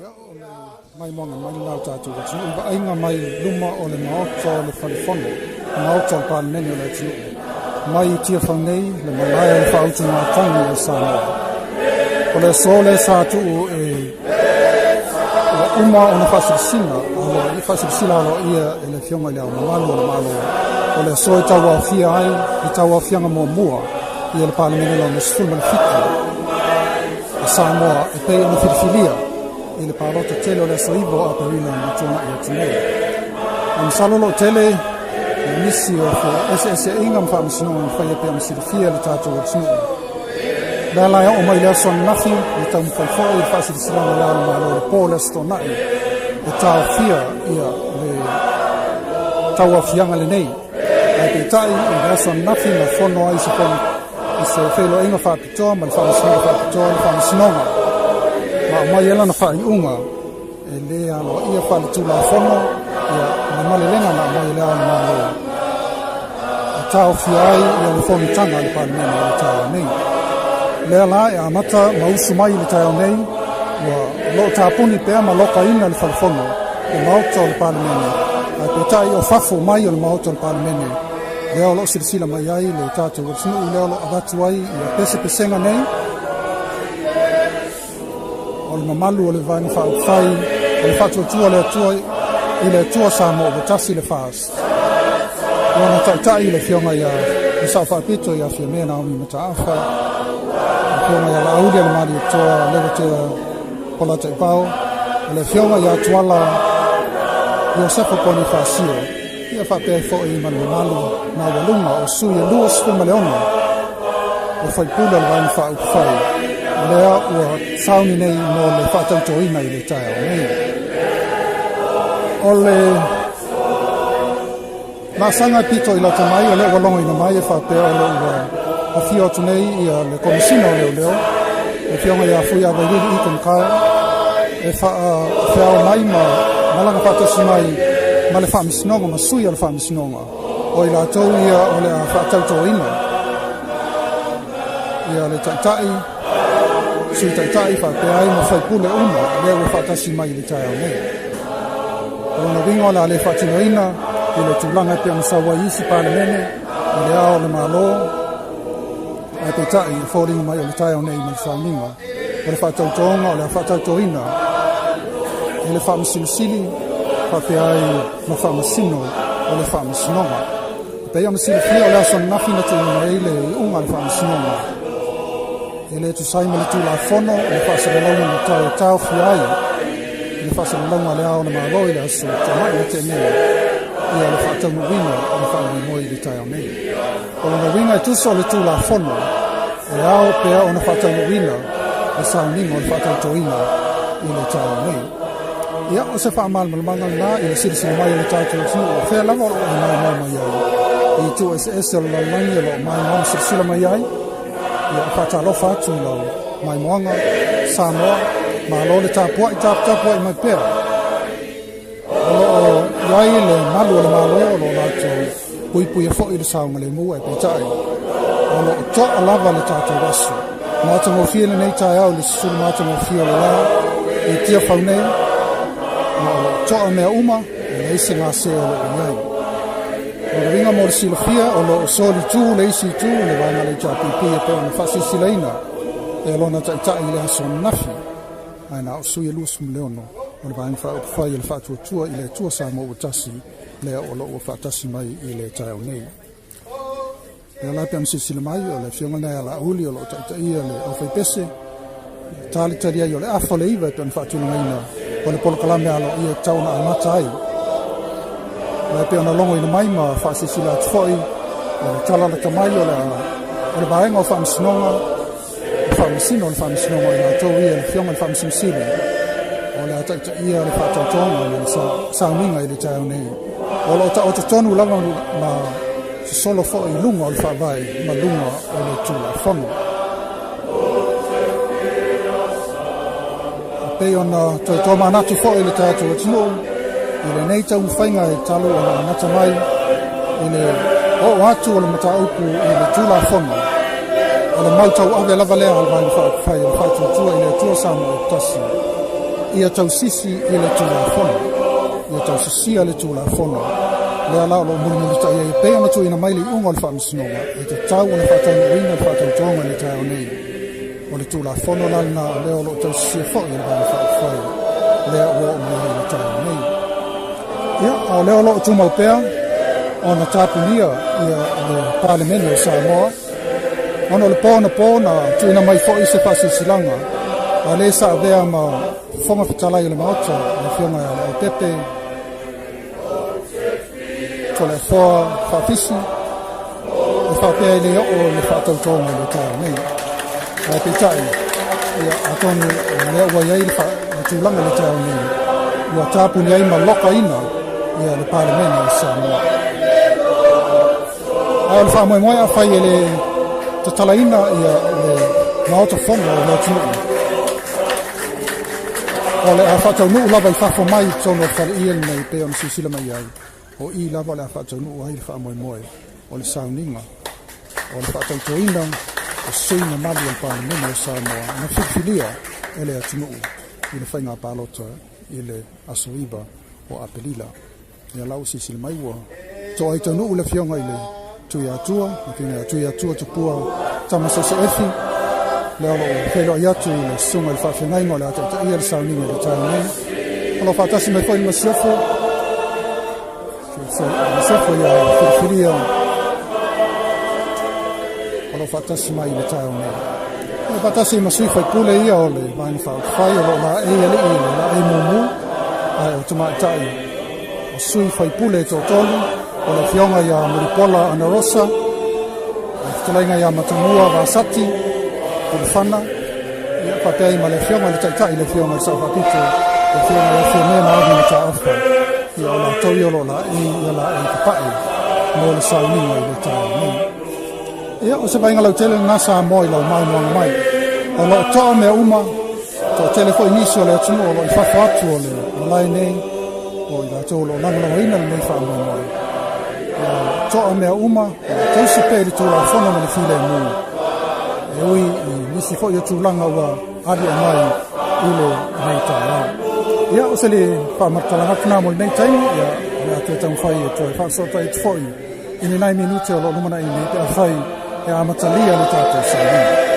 Ia, o le maimoaga mai lena o le tatou atunuu i vaaiga mai luma o le Maota o le Fale Fono, Maota o le Palemene o le atunuu, mai i Tiafau nei le malae o le faautugatagi a Samoa. O le aso lea sa tuu e ua uma ona faasilasila aloaia, faasilasila aloaia e le Afioga i le Ao Mamalu o le Malo, o le aso e tauaofia ai le tauaofiaga muamua ia le Palemene Lona 17 a Samoa e pei ona filifilia i le palota tele o le aso 9 o Aperila na tuanai atu nei. Ae masalo o loo tele nisi o eseeseaiga ma faamasinoga na faia pei ona silafia e le tatou atunuu. Le ala e oo mai le aso ananafi le taumafai foi le faasilasilaga o le Ao o le Malo i le po o le Aso Toonai e taofia ia le tauaofiaga lenei. Ae peitai i le aso ananafi na fono ai se fono i se feiloaiga faapitoa ma le faamasinoga faapitoa le faamasinoga ma aumai ai lana faaiuga e lē aloaia faaletulafono ia ma malelega na aumai e le Ao o le Malo e taofia ai ia le fonotaga a le Palemene o le taeao nei. Lea la e amata ma usu mai i le taeao nei ua loo tapuni pea ma lokaina le falefono, le Maota o le Palemene, ae peitai o fafo mai o le Maota o le Palemene lea o loo silasila mai ai le tatou atunuu, lea o loo avatu ai ia pesepesega nei o le mamalu o le Vaega Faaupufai o le Faatuatua le Atua i le Atua Samoa ua Tasi, le FAST. Lona taitai le Afioga ia le Sao Faapito ia Fiamē Naomi Mataafa, le Afioga ia Laauli Alamalitoa Lewatea Polataivao, o le Afioga ia Tuala Iosefa Ponifasio, ia faapea ai foi ma le mamalu maualuga o sui e 26 o faipule o le Vaega Faaupufai lea ua sauni nei mo le faatautoina i le taeao nei. O le laasaga e pito i lata mai o lea ua logoina mai e faapea o lo ua afio atu nei ia le Komesina o Leoleo, le Afioga ia Fuiavailili Ethan Kyle, e faafeao mai ma malaga faatasi mai ma le faamasinoga ma sui o le faamasinoga o i latou ia o le a faatautoina ia le taitai, sui taitai faapea ai ma faipule uma lea ua faatasi mai i le taeao nei. O lona uiga o le a le faatinoina i le tulaga e pei ona sau ai isi Palemene i le Ao o le Malo, ae peitai e foliga mai o le taeao nei ma le sauniga o le faatautoga o le a faatautoina e le Faamasino Sili faapea ai ma faamasino o le faamasinoga. E pei ona silafia o le aso ananafi na tuuina mai ai le iuga a le faamasinoga e le tusai ma le tulafono o le faasalalauga na tau e taofia ai i le faasalalauga a le Ao o le Malo i le aso Toonai na tea nei ia le faataunuuina o le faamoemoe i le taeao nei. O lona uiga e tusa o le tulafono e ao pea ona faataunuuina le sauniga o le faatautoina i le taeao nei. Ia, o se faamalamalamaga lena i le silasila mai o le tatou atunuu o fea lava o loo e maimoa mai ai i itu eseese o le lalolagi o loo maimoa ma silasila mai ai. Ia, e faatalofa atu i lau maimoaga Samoa, malo le tapuai, taputapuai mai pea. O loo i ai le malu o le Malo o loo latou puipuia foi le saogalemu, ae peitai o loo toa lava le tatou aso matagofie lenei taeao i le susulu matagofie o le la i Tiafau nei, ma o loo toa mea uma e leai se gase o loo i ai. O le uiga mo le silafia o loo solitu le isi itu le vaega le HRPP e pei ona faasiasilaina e lona taitai i le aso ananafi, ae na o sui e 26 o le Vaega Faaupufai o le Faatuatua i le Atua Samoa ua Tasi lea o loo ua faatasi mai i le taeao nei. Lea la pe ona silasila mai o le afioga lena ia Laauli o loo taitaia le aufaipese talitali ai o le afa o le 9 e pei ona faatulagaina o le polokalame aloaia e tatau ona amata ai. La e pei ona logoina mai ma faasilasila atu foi o le talalata mai o le vaega o faamasinoga, o faamasino o le faamasinoga o i latou ia le afioga i le Faamasino Sili o le a taitaia le faatautoga ma le sauniga i le taeao nei. O loo taoto tonu lava ma sosolo foi i luga o le faavae ma luga o le tulafono. E pei ona toe tomanatu foi le tatou atunuu i lenei taumafaiga e talu ona amata mai i le oo atu o le mataupu i le tulafono, o le mau tauave lava lea a le Vaega Faaupufai o le Faatuatua i le Atua Samoa ua Tasi. Ia tausisi i le Tulafono, ia tausisia le Tulafono lea la o loo mulimulitaia ai e pei ona tuuina mai le iuga o le Faamasinoga e tatau ona faataunuuina le faatautoga i le taeao nei. O le Tulafono la lena o lea o loo tausisia foi e le Vaega Faaupufai lea ua oo mai ai i le taeao nei. Ia, a o lea o loo tumau pea ona tapunia ia le Palemene o Samoa ona o le po na po na tuuina mai foi se faasilasilaga a le sa avea ma Fofoga Fetalai o le Maota, le Afioga ia Leaupepe Toleafoa Faafisi, e faapea e le oo le faatautoga i le taeao nei. Ae peitai, ia atonu o lea ua i ai le tulaga i le taeao nei ua tapuni ai ma lokaina ia le Palemene o Samoa. A o le faamoemoe, afai e le tatalaina ia le Maota Fono o le atunuu, o le a faataunuu lava i fafo mai i totonu o le faleie lenei pei ona silasila mai ai, o i lava o le a faataunuu ai le faamoemoe o le sauniga o le faatautoina o sui mamalu o le Palemene o Samoa na filifilia e le atunuu i le faiga palota i le aso 9 o Apelila. Ia lau silasila mai ua toai taunuu le afioga i le Tuiatua, le afioga ia Tuiatua Tupua Tamasese Efi, lea o loo feiloai atu i le susuga i le faafeagaiga o le a taitaia le sauniga i le taeao nei. O lo faatasi mai foi le Masiofo, Masiofo ia Filifilia, o lo faatasi mai i le taeao nei. O faatasi ma sui faipule ia o le Vaega Faaupufai o loo laei alii le laei mumu, ae o tamaitai o sui faipule e toatolu, o le afioga ia Mulipola Anarosa, le fetalaiga ia Matamua Vasati Pulufana, ia faapea ai ma le afioga i le Taitai, le afioga i le Sao Faapito, le afioga ia Fiame Naomi Mataafa. Ia o latou ia o loo laei ia laei papae mo le sauniga i le taeao nei. Ia o se vaaiga lautele lena Samoa i lau maimoaga mai. O loo toa mea uma, toatele foi nisi o le atunuu o loo i fafo atu o le malae nei, o i latou o loo lagolagoina lenei faamoemoe. Ia toa mea uma, o loo tausi pea i le Tulafono ma le filemu, e ui i nisi foi o tulaga ua aliae mai i lenei taeao. Ia o se le faamatalaga atu na mo lenei taimi. Ia o le a toe taumafai e toe faafesootai atu foi i ni nai minute o loo lumanai nei pe afai e amatalia le tatou sauniga.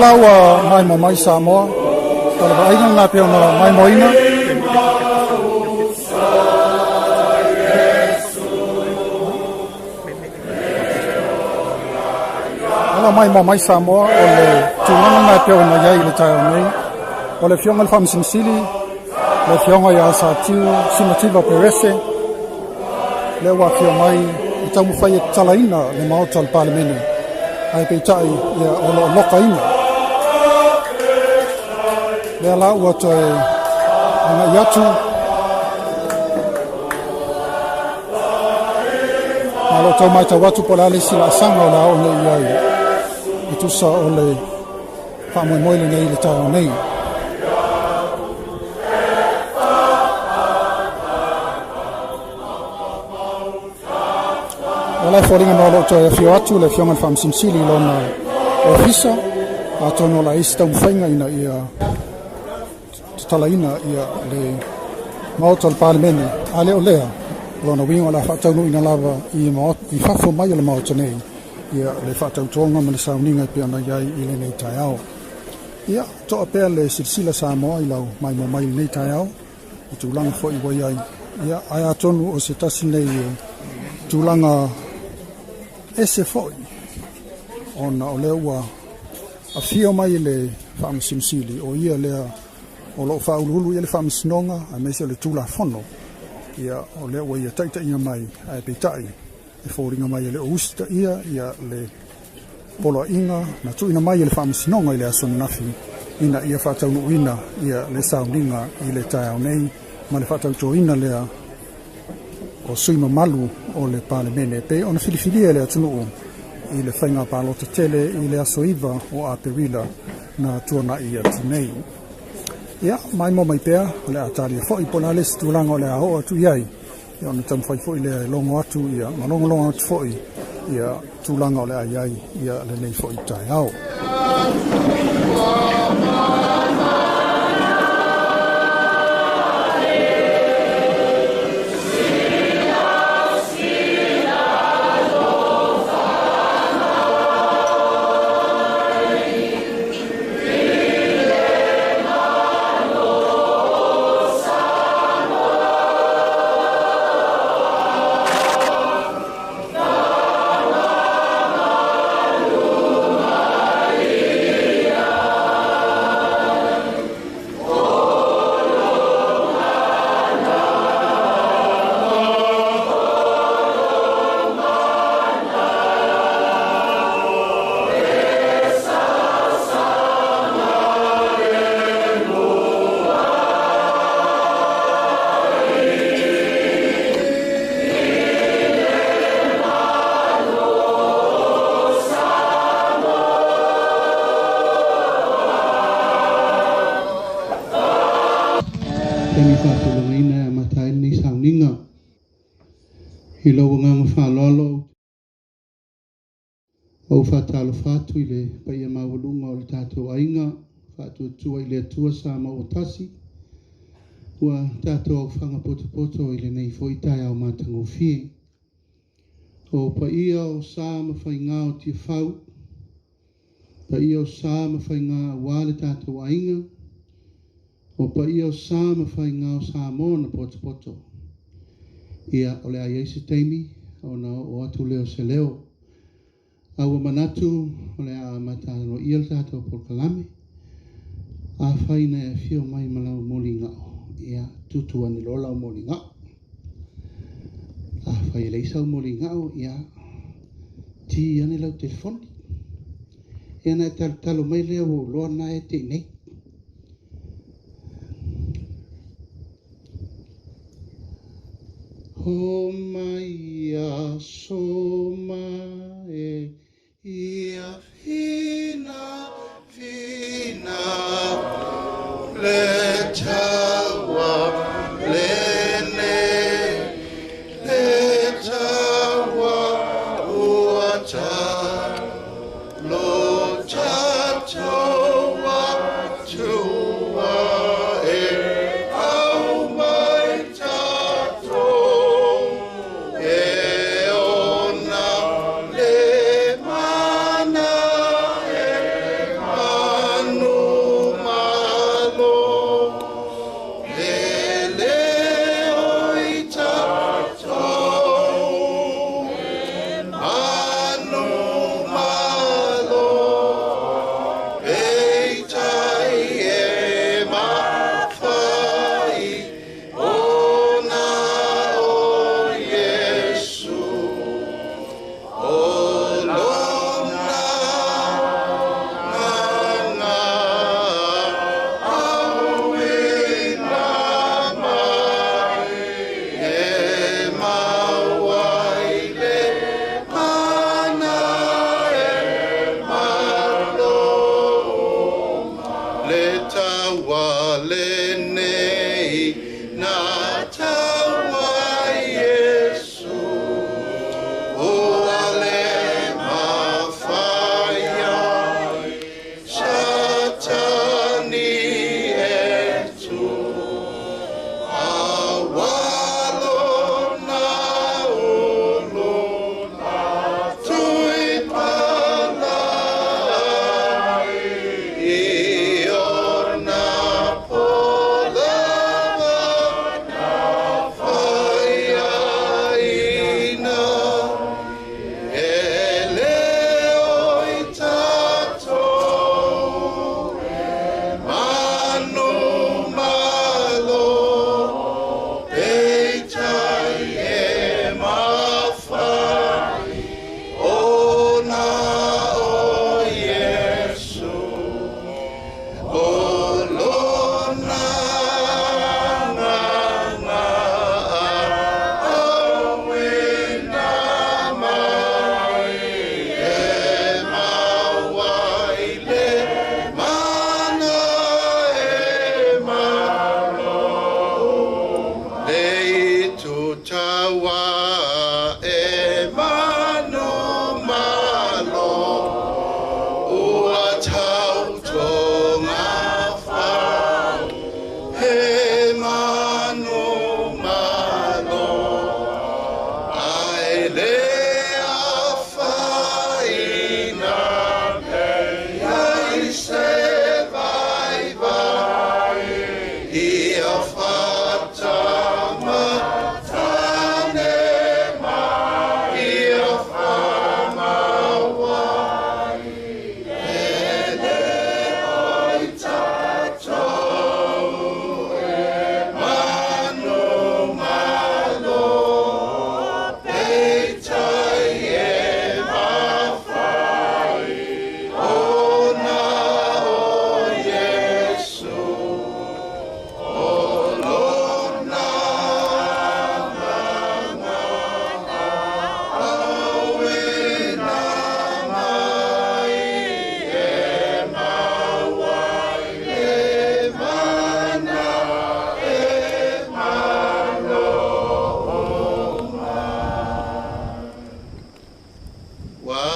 la ua maimoa mai Samoa. O le vaaiga lena pei ona maimoaina. Ala maimoa mai Samoa, o le tulaga lena pei ona i ai i le taeao nei. O le afioga i le Faamasino Sili, le afioga ia Satiu Simativa Perese, lea ua afio mai e taumafai e tatalaina le maota o le Palemene, ae peitai ia o lo o lokaina. Lea la ua toe agai atu ma lo tau matau atu po o le a le isi laasaga o le a oo nei i ai e tusa o le faamoemoe lenei i le taeao nei. O la e foliga mai o lo o toe afio atu le afioga i le Faamasino Sili i lona ofisa, atonu o la isi taumafaiga ina ia tatalaina ia le maota o le Palemene, a le o lea, o lona uiga o le a faataunuuina lava i fafo mai o le maota nei ia le faatautoga ma le sauniga e pei ona i ai i lenei taeao. Ia, toa pea le silasila Samoa i lau maimoa mai i lenei taeao, i tulaga foi ua i ai. Ia, ae atonu o se tasi nei o tulaga ese foi, ona o lea ua afio mai le Faamasino Sili, o ia lea o lo o faauluulu i le Faamasinoga aemaise o le Tulafono. Ia, o lea ua ia taitaiina mai, ae peitai e foliga mai e le o usitaia ia le poloaiga na tuuina mai e le Faamasinoga i le aso ananafi ina ia faataunuuina ia le sauniga i le taeao nei ma le faatautoina lea o sui mamalu o le Palemene pe ona filifilia e le atunuu i le faiga palota tele i le aso 9 o Aperila na tuanai atu nei. Ia, maimoa mai pea, o le a talia foi po o le a le isi tulaga o le a oo atu i ai, ia ona taumafai foi lea e logo atu ia ma logologo atu foi ia tulaga o le a i ai ia lenei foi taeao. Taimi faatulagaina e amata ai lenei sauniga. I lou agaga faaaloalo, ou faatalofa atu i le paia maualuga o le tatou aiga, faatuatua i le Atua sa maua tasi, ua tatou aufaga potopoto i lenei foi taeao matagofie. O paia o sa ma faiga o Tiafau, paia o sa ma faiga aua le tatou aiga, o paia o sa ma faiga o Samoa na potopoto. Ia, o le a i ai se taimi ona oo atu lea o se leo. A ua manatu o le a amata aloaia le tatou polokalame. Afai na e afio mai ma lau moligao, ia tutu ane loa lau moligao. Afai e leai sau moligao, ia ti ane lau telefoni. Ia na e talotalo mai lea ua ou loa na e te i nei. Ho mai a so mai ia fina fina le taua le ne le taua ua ta lo ta toa tua e au mai tatou e o.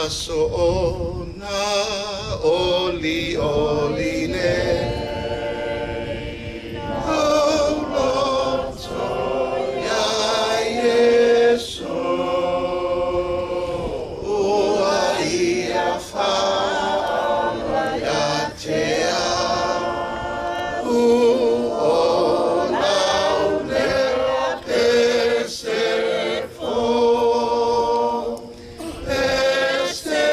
Aso ona oli oli le Au loto ia Iesu Ua ia wha ia te au O lau le pese fo Ese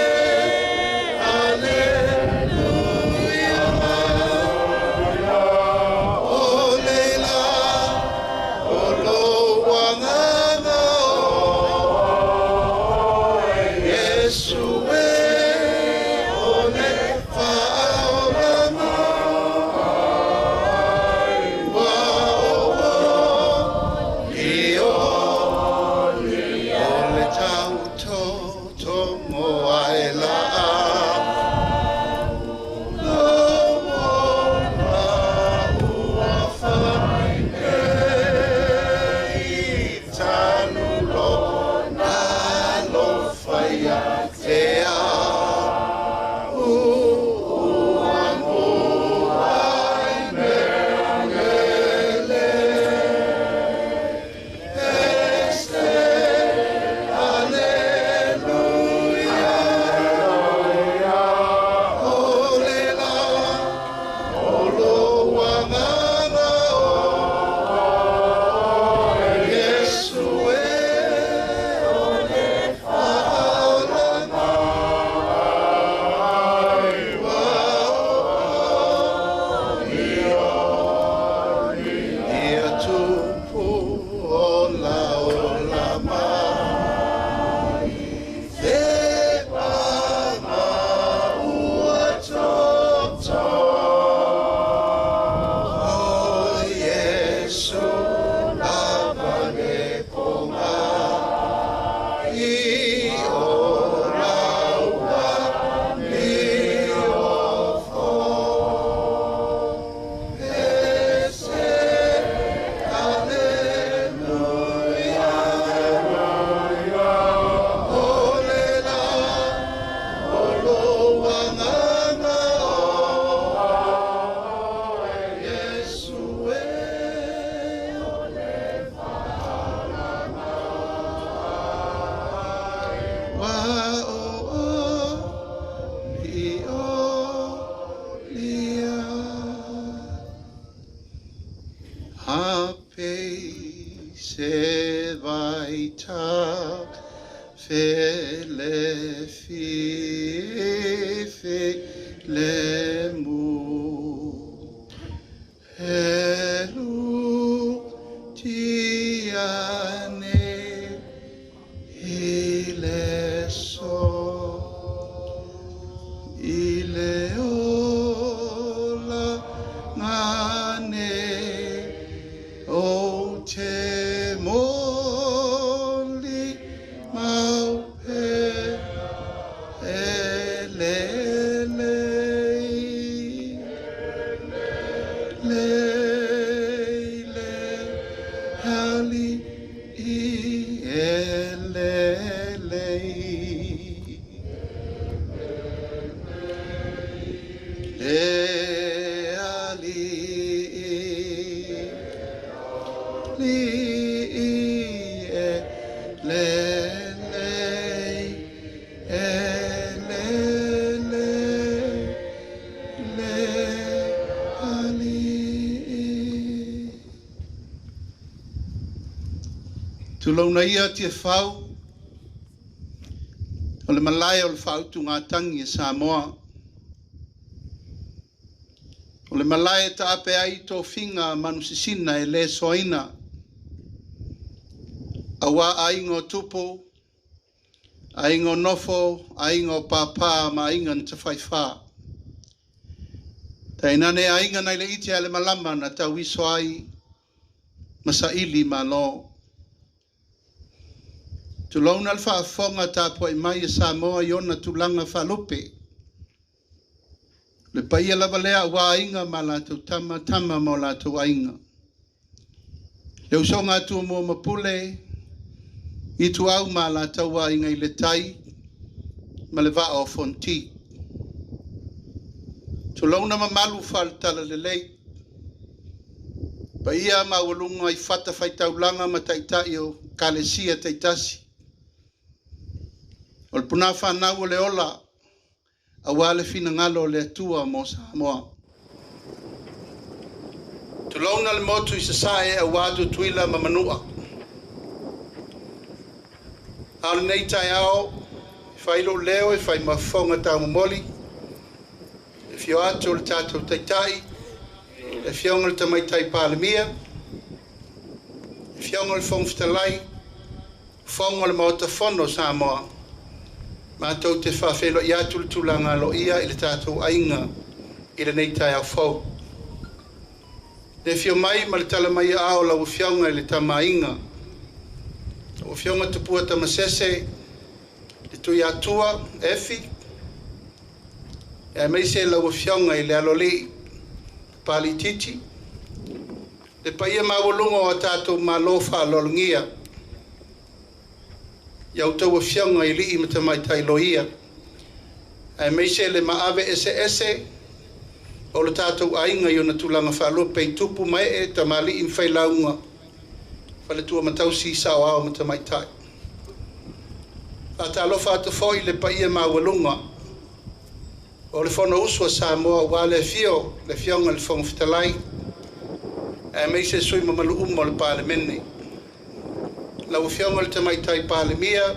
Aleluia O le la o lo wanganga o Iesu e o le whaolanga Ua o i o o le tau to to mo ai la Lo o ua whai e tanu lo na lo whaia te a u ua mo ai me le Ese Aleluia O le la o lo wanganga o Iesu e o le whaolanga Ua o ia tupu o la o la mai Te panga ua toto O Iesu lava le ponga I o laua ni ofo Ese Aleluia O le la o lo wanganga o Iesu e o le Wa o o i o lia A pe se vai ta fe le fi fi le mu Elu ti ane i le so i le ola ngane o te moli mau pe e le le le le hali i e le le le ali li e le le e le le le ali. Tulouna ia Tiafau, o le malae o le faautugatagi e Samoa. O le malae e taape ai tofiga manusisina e le soaina. Auā aiga o tupu, aiga o nofo, aiga o pāpā ma aiga na tafaifā. Tainane aiga nai le ite a le malama na tauiso ai ma saili malo. Tulouna le faafofoga tapuai mai e Samoa i ona tulaga faalupe. Le paia lava lea ua aiga ma latou tama, tama ma o latou aiga. Le usoga a Tumua ma Pule, Ituau ma Alataua aiga i le tai, ma le Vaa o Fonoti. Tulouna mamalu faale-talalelei, paia maualuga i fatafaitaulaga ma taitai o Ekalesia taitasi. O le punafanau o le ola, aua le finagalo o le Atua mo Samoa. Tulouna le motu i Sasae aua Tutuila ma Manua. A o lenei taeao, e fai lou leo e fai ma fofoga taumomoli, e afio atu o le tatou Taitai, le Afioga i le Tamaitai Palemia, le Afioga i le Fofoga Fetalai, Fofoga o le Maota Fono o Samoa, matou te faafeiloai atu le tulaga aloaia i le tatou aiga i lenei taeao fou. Le afio mai ma le tala mai aao o lau Afioga i le Tamaaiga, lau Afioga Tupua Tamasese, le Tuiatua Efi, aemaise lau Afioga i le Aloalii Papaliititi, le paia maualuga o a tatou malo faaaloalogia, i a outou afioga i alii ma tamaitai loia, aemaise le maave eseese o le tatou aiga i ona tulaga faalupe i tupu ma ee, tamalii ma failauga, faletua ma tausi, saoao ma tamaitai. Faatalofa atu foi i le paia maualuga o le Fonousu a Samoa aua le afio le Afioga i le Fofoga Fetalai, aemaise sui usufono mamalu uma o le Palemene. Lau Afioga i le Tamaitai Palemia,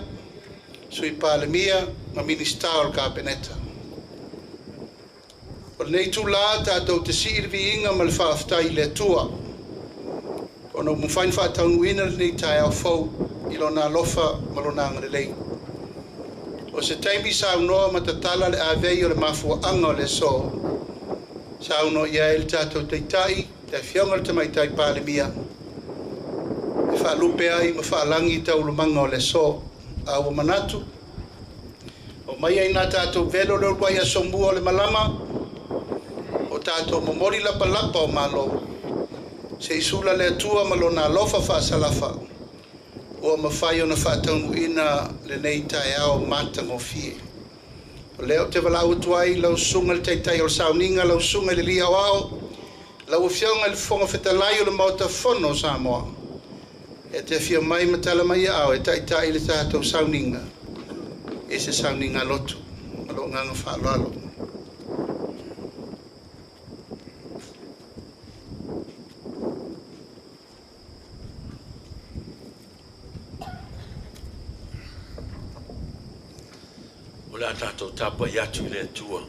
Sui Palemia ma Minisita o le Kapeneta. O lenei itula tatou te sii le viiga ma le faafetai i le Atua ona ua mafai ona faataunuuina lenei taeao fou i Lona alofa ma Lona agalelei. O se taimi saunoa ma tatala le avei o le mafuaaga o le aso, saunoa i ai le tatou Taitai, le Afioga i le Tamaitai Palemia, e faalupe ai ma faalagi taualumaga o le aso. A ua manatu, o mai ai nā tatou velo le uluai aso mua o le malama, o tatou momoli lapalapa o malo, se i sula le Atua ma Lona alofa faasalafa, ua mafai ona faataunuuina lenei taeao matagofie. O lea ou te valaau atu ai lau susuga i le Taitai o le Sauniga, lau susuga i le Alii Aoao, lau Afioga i le Fofoga Fetalai o le Maota Fono o Samoa, e te afio mai ma tala mai aao e taitai le tatou sauniga i se sauniga lotu. Ma lou agaga faaaloalo. O le a tatou tapuai atu i le Atua.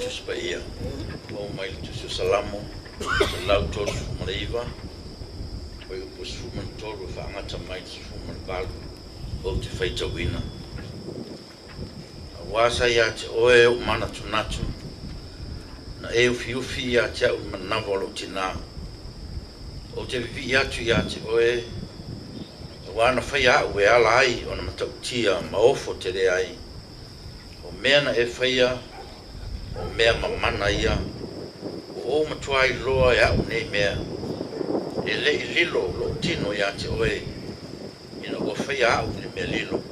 Tusi Paia, oo mai le Tusi o Salamo 139, fuaiupu 13 e faagata mai le 18 ou te faitauina. Aua sa ia te oe ou manatunatu, na e ufiufi ia te au i manava o lou tinā. Ou te vivii atu ia te oe, aua na faia au e ala ai ona matautia ma ofo tele ai. O mea na e faia, o mea mamana ia, ua ou matua iloa e au nei mea. E le i lilo lou tino ia te oe, ina ua faia au i le mea lilo,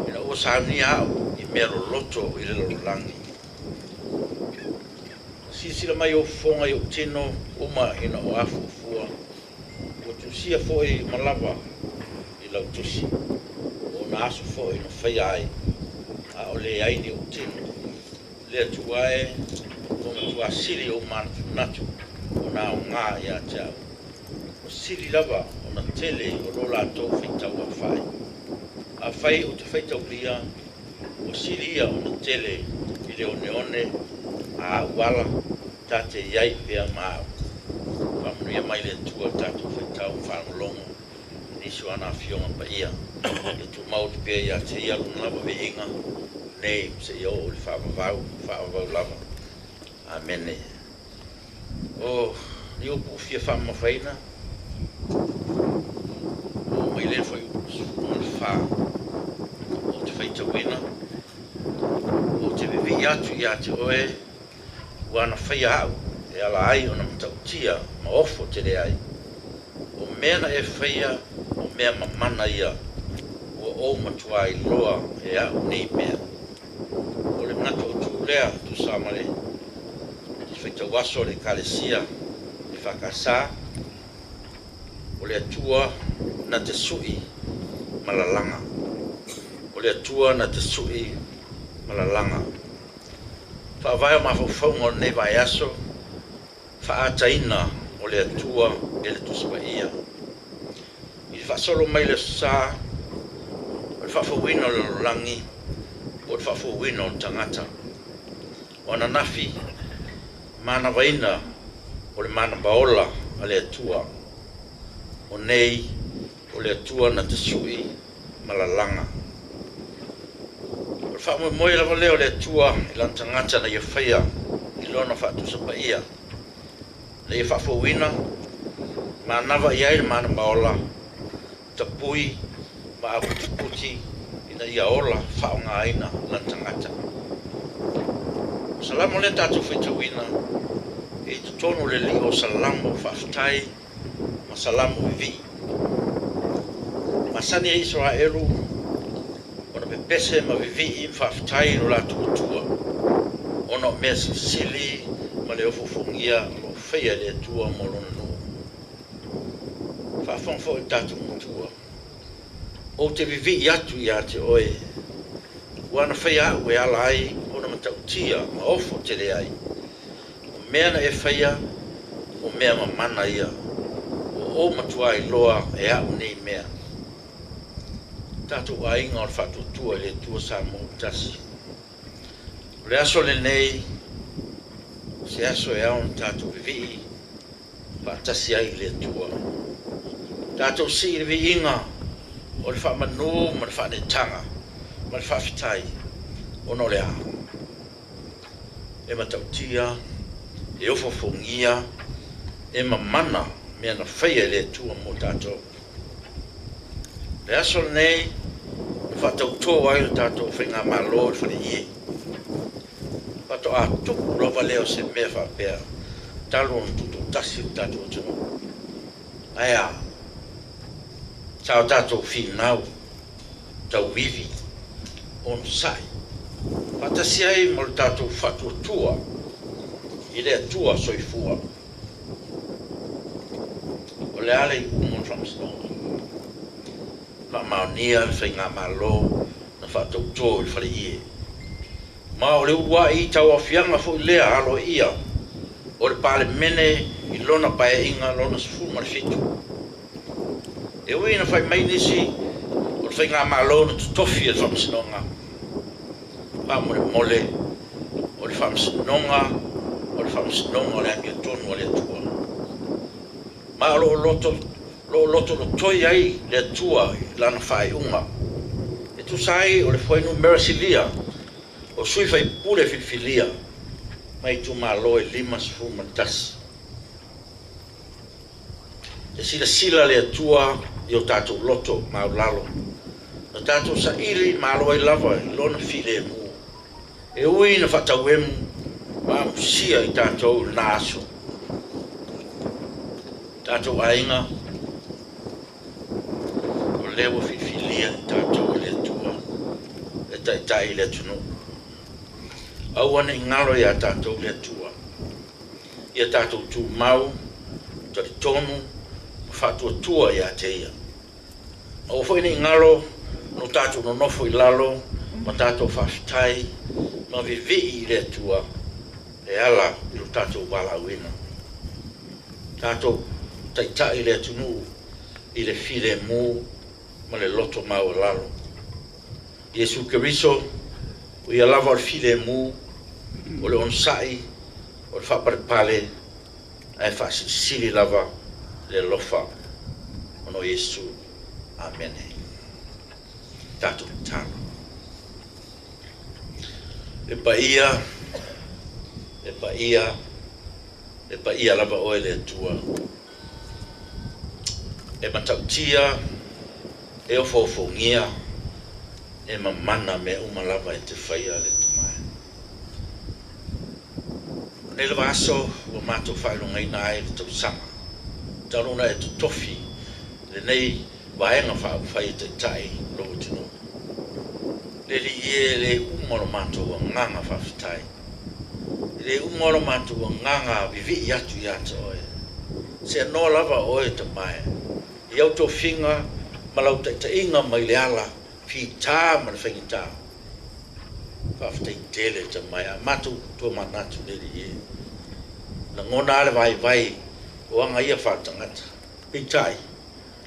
ina ua saunia au i mea loloto i le lalolagi. Na silasila mai ou fofoga i ou tino uma ina o afuafua, ua tusia foi ma lava i lau tusi, o ona aso foi na faia ai, a o leai ni ou tino. Le Atua e, ua matua sili ou manatunatu ona aoga ia te au. Ua sili lava ona tele o lo latou faitau aofai. Afai ou te faitaulia, ua sili ia ona tele i le oneone a au ala ta te i ai pea ma au. Faamanuia mai le Atua i le tatou faitau ma faalogologo i nisi o ana afioga paia. Ia tumau atu pea ia te ia lona lava viiga nei seia oo i le faavavau ma faavavau lava. Amene. O ni upu ua fia faamamafaina, oo mai lea fuaiupu 14 ou te faitauina, ou te vivii atu ia te oe, ua na faia au e ala ai ona matautia ma ofo tele ai. O mea na e faia, o mea mamana ia, ua ou matua iloa e au nei mea. O le manatu autu lea, tusa ma le faitau aso o le Ekalesia EFKS, o le Atua na te sui ma lalaga. O le Atua na te sui ma lalaga. Faavae o mafaufauga o lenei vaiaso, faaataina o le Atua e le Tusi Paia. I le faasolo mai le Aso Sa, o le faafouina o le lalolagi po o le faafouina o le tagata. O ananafi, manavaina o le manavaola a le Atua. O nei, o le Atua na te sui ma lalaga. O le faamoemoe lava lea o le Atua i lana tagata na ia faia i lona faatusa paia, na ia faafouina, manava i ai le manavaola, tapui ma aputiputi ina ia ola faaaogaina lana tagata. O Salamo lea tatou faitauina e i totonu o le lio o Salamo faafetai ma Salamo vivii. Masani e Isaraelu ona pepese ma vivii ma faafetai i lo latou Atua, ona o mea silisili ma le ofoofogia o lo o faia e le Atua mo lona nuu. Faafofoga foi le tatou Matua, ou te vivii atu ia te oe, ua na faia au e ala ai ona matautia ma ofo tele ai. O mea na e faia, o mea mamana ia, ua ou matua iloa e au nei mea. Tatou aiga o le Faatuatua i le Atua Samoa ua tasi. O le aso lenei, o se aso e ao ona tatou vivii faatasi ai i le Atua. Tatou sii le viiga o le faamanu ma le faaneetaga ma le faafetai, ona o le a? E matautia, e ofoofogia, e mamana mea na faia e le Atua mo tatou. Le aso lenei na faatautō ai le tatou faigamalo i le faleie. Faatoa tupu lava lea o se mea faapea talu ona tutoatasi le tatou atunuu. Ae a? Sa o tatou finau, tauivi, onosai, faatasi ai ma le tatou faatuatua i le Atua soifua. O le a le iuga o le faamasinoga? Faamaonia le faigamalo na faatautō i le faleie. Ma o le uluai tauaofiaga foi lea aloaia o le Palemene i lona paeaiga lona 17. E ui ina fai mai nisi o le faigamalo na totofi e le faamasinoga, faamolemole o le faamasinoga, o le faamasinoga o le amiotonu a le Atua. Ma o lo o loto, lo o lotolotoi ai le Atua i lana faaiuga. E tusa ai o le fuainumera silia o sui faipule filifilia mai itumalo e 51. E silasila le Atua i o tatou loto maulalo, na tatou saili malo ai lava i lona filemu, e ui ina faatauemu ma amusia i tatou i lena aso. Tatou aiga, o lea ua filifilia i tatou e le Atua e taitai i le atunuu. Aua ne i galo iā tatou le Atua. Ia tatou tumau, talitonu ma faatuatua ia te Ia. Aua foi ne i galo no tatou nonofo i lalo ma tatou faafetai ma vivii i le Atua e ala i lo tatou valaauina. Tatou taitai le atunuu i le filemu ma le loto maualalo. Iesu Keriso, o ia lava o le filemu, o le onosai, o le faapalepale, ae faasilisili lava le alofa ona o Iesu. Amene. Tatou tatalo. E paia, e paia, e paia lava oe le Atua. E matautia, e ofoofogia, e mamana mea uma lava e te faia le Tamae. O nei lava aso ua matou faailogaina ai le tausaga talu ona e totofi lenei vaega faaupufai e taitai lou atunuu. Le Alii e, e le uma lo matou agaga faafetai. E le uma lo matou agaga vivii atu ia te oe. Seanoa lava oe Tamae i au tofiga ma lau taitaiga mai le ala fitā ma le faigata. Faafetai tele Tamae, a matou tomanatu le Alii e. Lagona lava le vaivai o aga ia faaletagata. Peitai,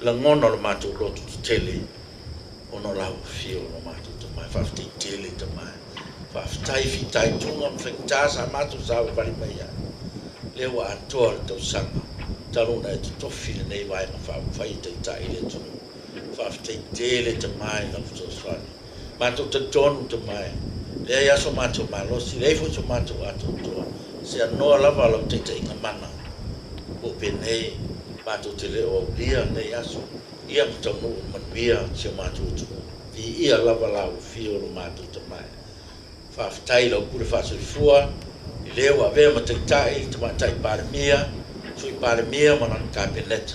lagona o le matou loto tetele ona o lau afio o lo matou Tamae. Faafetai tele Tamae. Faafetai fitaituga ma faigata sa matou savavali mai ai. Lea ua atoa le tausaga talu ona e totofi lenei vaega faaupufai e taitai le atunuu. Faafetai tele Tamae i lau fesoasoani. Matou talitonu Tamae, leai lava so matou malosi, leai foi so matou atoatoa. Seanoa lava lau taitaiga mana, po o penei matou te le o aulia lenei aso, ia ma taunuu i le manuia si o matou atunuu. Viia lava lau afio lo matou Tamae. Faafetai i lau pule faasoifua i le ua avea ma taitai le Tamaitai Palemia, Sui Palemia ma lana Kapeneta,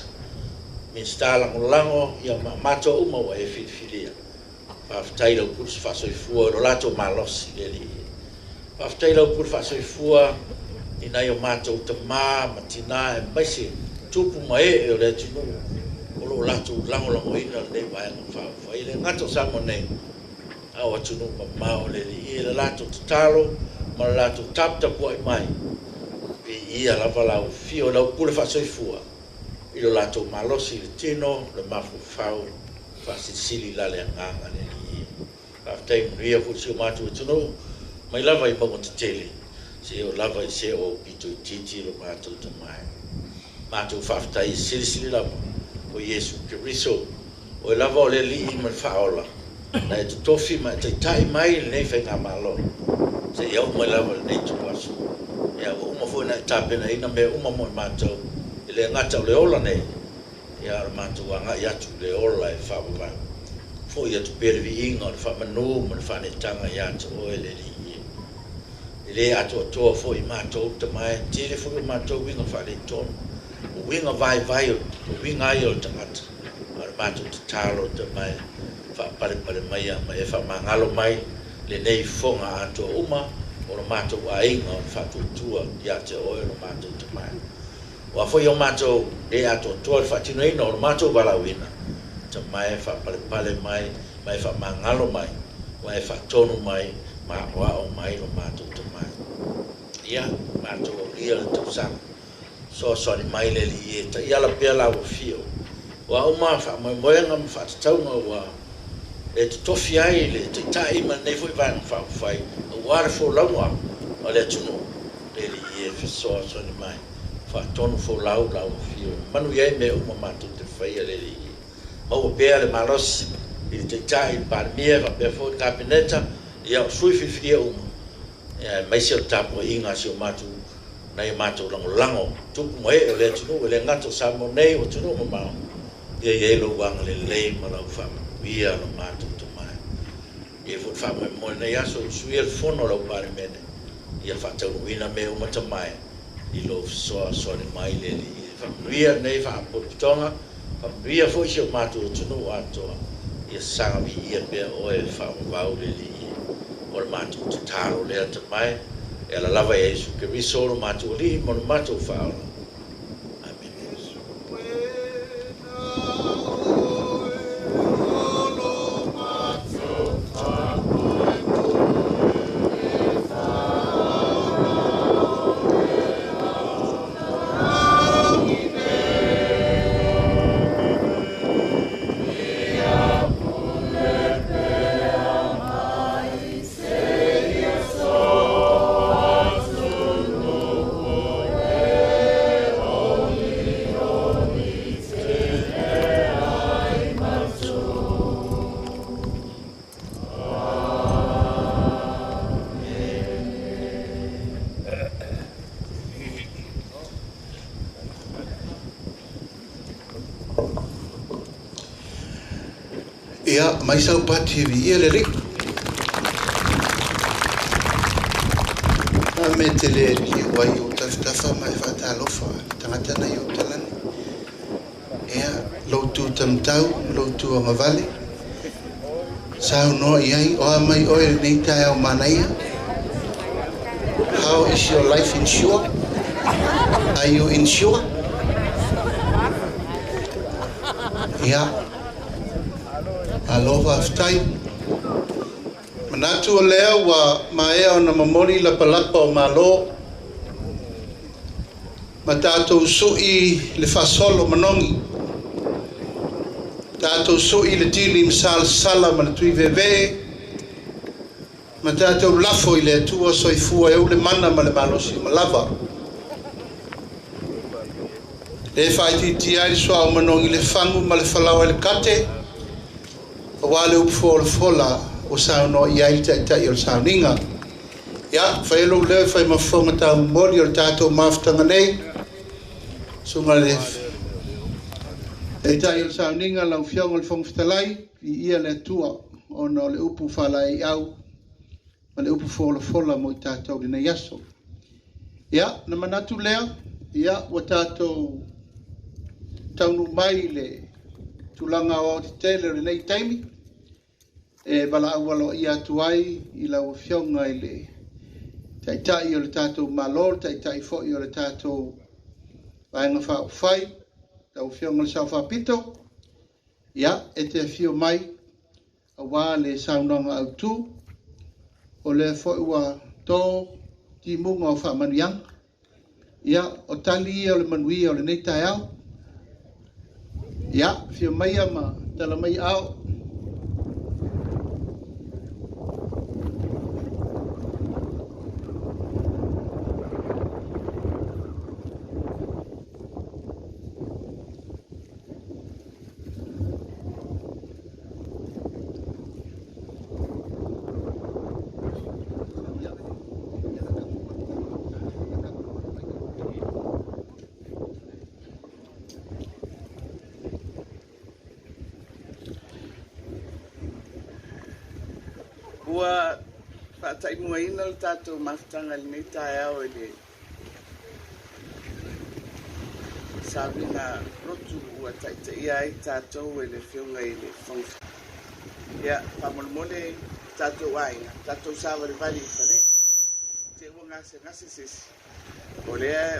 Minisita Lagolago, ia ma matou uma ua e filifilia. Faafetai i lau pule faasoifua i lo latou malosi le Alii. Faafetai i lau pule faasoifua i nai o matou tamā ma tinā aemaise tupu ma ee o le atunuu o lo o latou lagolagoina lenei vaega faaupufai. E le gata o Samoa nei, a o atunuu mamao le Alii e le latou tatalo ma le latou taputapuai mai. Viia lava lau afio i lau pule faasoifua i lo latou malosi i le tino, le mafaufau, faasilisili la le agaga le Alii e. Faafetai manuia foi si o matou atunuu mai lava i mauga tetele seia oo lava i se o aupito itiiti lo matou Tamae. Matou faafetai e silisili lava o Iesu Keriso, oe lava o le Alii ma le Faaola, na e totofi ma e taitai mai i lenei faigamalo seia oo mai lava i lenei ituaso. Ia, ua uma foi ona e tapenaina mea uma mo i matou, e le gata o le ola nei, ia a o le matou agai atu i le ola e faavavau. Foi atu pea le viiga o le faamanu ma le faaneetaga ia te oe le Alii e. E le atoatoa foi i matou le Tamae, tele foi o matou uiga faaletonu, o uiga vaivai, o uiga ai o le tagata, a o le matou tatalo Tamae, faapalepale maia ma e faamagalo mai lenei fofoga atoa uma o lo matou aiga o le faatuatua ia te oe lo matou Tamae. O a foi o matou le atoatoa i le faatinoina o lo matou valaauina, Tamae faapalepale mai ma e faamagalo mai, ma e faatonu mai ma aoao mai lo matou Tamae. Ia, matou aulia le tausaga. Fesoasoani mai le Alii e taiala pea lau afio. O a uma faamoemoega ma faatatauga ua e totofi ai le Taitai ma lenei foi Vaega Faaupufai aua le folauga o le atunuu, le Alii e fesoasoani mai, faatonu folau lau Afio e manuia ai mea uma matou te faia, le Alii e. Maua pea le malosi i le Taitai, le Palemia faapea foi le Kapeneta, ia o sui filifilia uma, ia aemaise o le tapuaiga a si o matou nai o matou lagolago, tupu ma ee o le atunuu, e le gata o Samoa nei, o atunuu mamao, ia i ai lou agalelei ma lau faamanuia lo matou Tama. E i ai foi le faamoemoe i lenei aso i usuia le fono a lau Palemene, ia faataunuuina mea uma Tama e, i lou fesoasoani mai le Alii. E faamanuia lenei faapotopotoga, faamanuia foi si o matou atunuu atoa, ia saga viia pea oe e faavavau le Alii. O le matou tatalo lea Tama e, e ala lava ia Iesu Keriso lo matou Alii ma lo matou Faaola. Amene. Ia, mai sau pati e viia le Alii. A me te le liliu ai i ou tafatafa ma e faatalofa i le tagata na i ou talani. Ia, lou tu tamatau ma lou tu agavale, saunoa i ai, o a mai oe i lenei taeao manaia? How is your life insure? Are you insure? Ia, malo faafetai. Manatu o lea ua maea ona momoli lapalapa o Malo ma tatou su'i le faasolo manogi, tatou su'i le tili masalasala ma le tuivevee, ma tatou lafo i le Atua soifua e ou le mana ma le malosi uma lava. E faaitiitia ai le suauu manogi i le fagu ma le falaoa i le kate, aua le upu folafola ua saunoa i ai le Taitai o le sauniga. Ia, fai lou leo e fai ma fofoga taumoli o le tatou mafutaga nei. Susuga i le Taitai o le sauniga, lau Afioga i le Fofoga Fetalai, viia le Atua ona o le upu faalaeiau ma le upu folafola mo i tatou i lenei aso. Ia, na manatu lea, ia, ua tatou taunuu mai i le tulaga aoaotetele o lenei taimi, e valaau aloaia atu ai i lau Afioga i le Taitai o le tatou Malo, le Taitai foi o le tatou Vaega Faaupufai, lau Afioga i le Sao Faapito, ia, e te afio mai aua le saunoaga autu, o lea foi ua to timuga o faamanuiaga. Ia, o tali ia o le manuia o lenei taeao. Ia, afio maia ma tala mai aao. Ua faataimuaina le tatou mafutaga i lenei taeao i le sauniga lotu ua taitaia ai tatou e le Afioga i le Fofoga Fetalai. Ia, faamolemole tatou aiga, tatou savalivali i fale, te ua gasegase se isi, o lea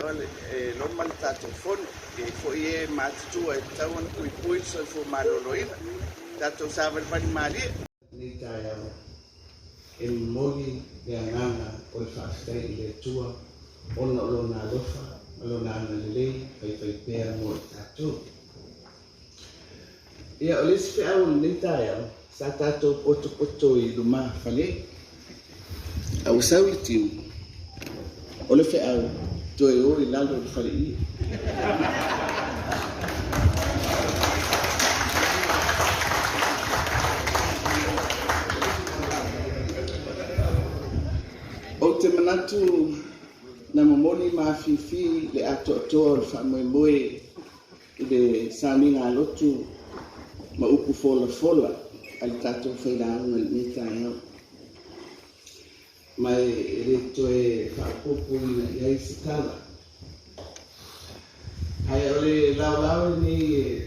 e loma le tatou fono. E i ai foi e matutua e tatau ona puipui le soifua maloloina. Tatou savalivali malie. Lenei taeao e momoli le agaga o le faafetai i le Atua ona o Lona alofa ma Lona agalelei faifaipea mo i tatou. Ia, o le isi feau o lenei taeao, sa tatou potopoto i lumafale, a ua sau le timu. O le feau, toe o i lalo o le faleie. Ou te manatu na momoli ma afifi le atoatoa o le faamoemoe i le sauniga a lotu ma upu folafola a le tatou failauga i lenei taeao. Ma e le toe faaopoopoina i ai se tala. Ae o le laolao lenei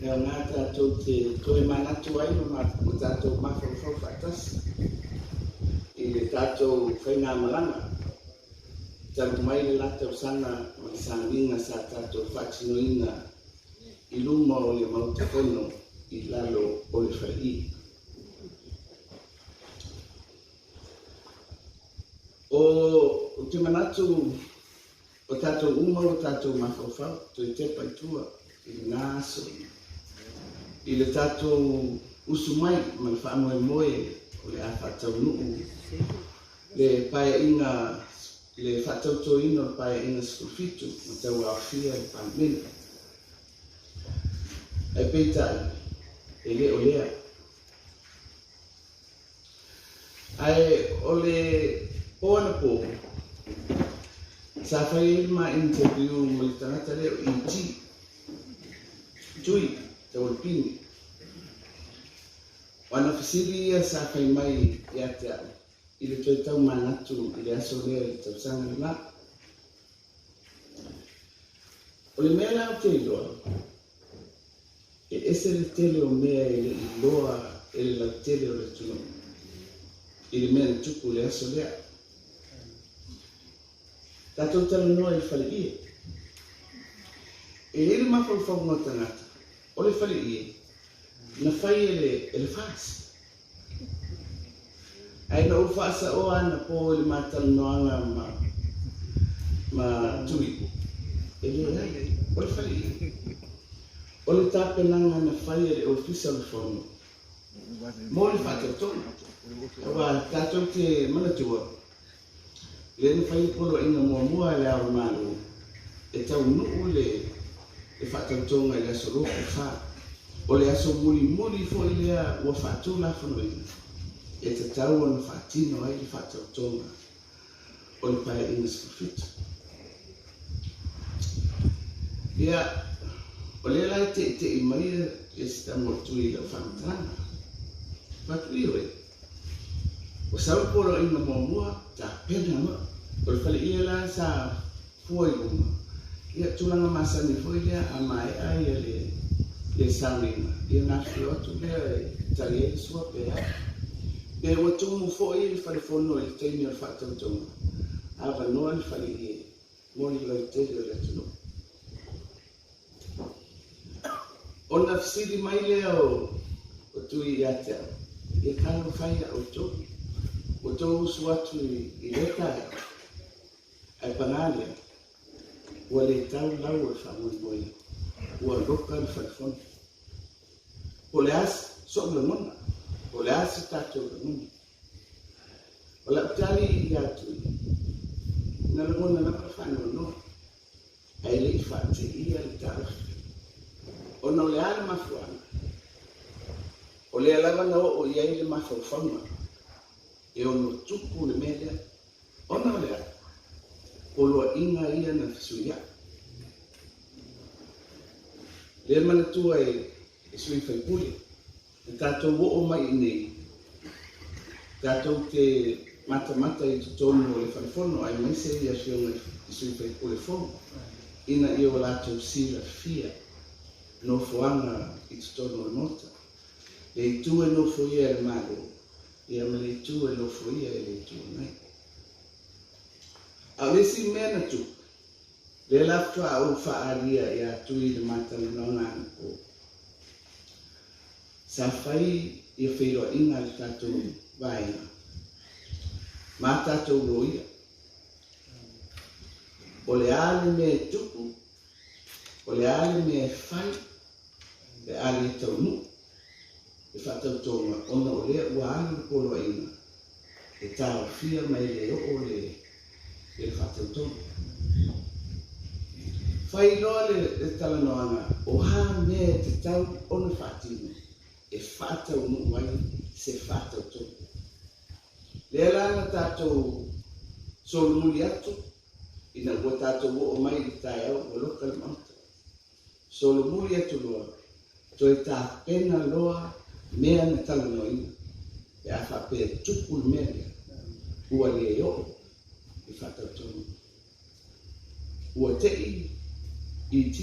e aoga tatou te toe manatu ai ma tatou mafaufau faatasi i le tatou faigamalaga talu mai le la tausaga ma le sauniga sa tatou faatinoina i luma o le Maota Fono i lalo o le faleie. Ou te manatu o tatou uma ua tatou mafaufau toe tepa i tua i lena aso i le tatou usu mai ma le faamoemoe o le a faataunuu le paeaiga le faatautoina o le Paeaiga 17 ma tauaofia le Palemene. Ae peitai, e le o lea. Ae o le po anapo, sa fai ai le ma interview ma le tagata lea o ET, Tui Taualpini. O ana fesili ia sa fai mai ia te au i le toe tau manatu i le aso lea i le tausaga lena. O le mea la ou te iloa, E ese le tele o mea e le i iloa e le lautele o le atunuu i le mea na tupu i le aso lea. Tatou talanoa i le faleie. E i ai le mafaufauga o tagata, o le faleie na fai e le e le FAST. Ae na ou faasaoa anapo i le ma talanoaga ma ma Tui, e leai, o le faleie. O le tapenaga na fai e le Ofisa o le Fono mo le faatautoga, aua tatou te manatua, lea na fai le poloaiga muamua a Le Ao o le Malo e taunuu le faatautoga i le aso 24. O le aso mulimuli foi lea ua faatulafonoina e tatau ona faatino ai le faatautoga o le Paeaiga 17. Ia, o lea la e teitei mai le si tama o Tui i lau faamatalaga. Fatu ioe, ua sau le poloaiga muamua, tapena loa. O le faleie la sa fua i luga, ia, tulaga masani foi lea a maea ia le le sauniga, ia ona afifio atu lea e tali ai le sua pe a. Pe ua tumu foi le falefono i le taimi o le faatautoga, avanoa le faleie mo le lautele o le atunuu. Ona fesili mai lea o Tui ia te au, Ia talofa ia outou, ua tou usu atu i lea taeao, ae paga lea, ua le tau lau o le faamoemoe, ua loka le falefono. Po o le a so'u lagona, po o le a se tatou lagona. O lau tali ia Tui, na lagona lava le faanoanoa, ae le i faateia le taofi. Ona o le a le mafuaaga? O lea lava na oo i ai le mafaufauga e ono tupu le mea lea. Ona o le a? Poloaiga ia na fesuiai. Lea manatua e sui faipule, na tatou oo mai i inei, tatou te matamata i totonu o le Falefono aemaise i afioga i sui faipule fou, ina ia o latou silafia nofoaga i totonu o le Maota. Le itu e nofoia e le Malo, ia ma le itu e nofoia e le Itu Agai. A o le isi mea na tupu, lea la faatoa ou faaalia ia Tui i le ma talanoaga anapo, sa fai ia feiloaiga a le tatou vaega ma a tatou loia. O le a le mea e tupu, o le a le mea e fai pe a le taunuu le faatautoga ona o lea ua alu le poloaiga e taofia mai le oo le I le faatautonu. Fai loa le talanoaga o a mea e tatau ona faatino e faataunuu ai se faatautonu. Lea la na tatou solomuli atu ina ua tatou oo mai i le taeao ua loka le Maota. Solomuli atu loa, toe tapena loa mea na talanoaina pe a faapea e tupu le mea lea, ua le oo i faatautonu. Ua te'i ET.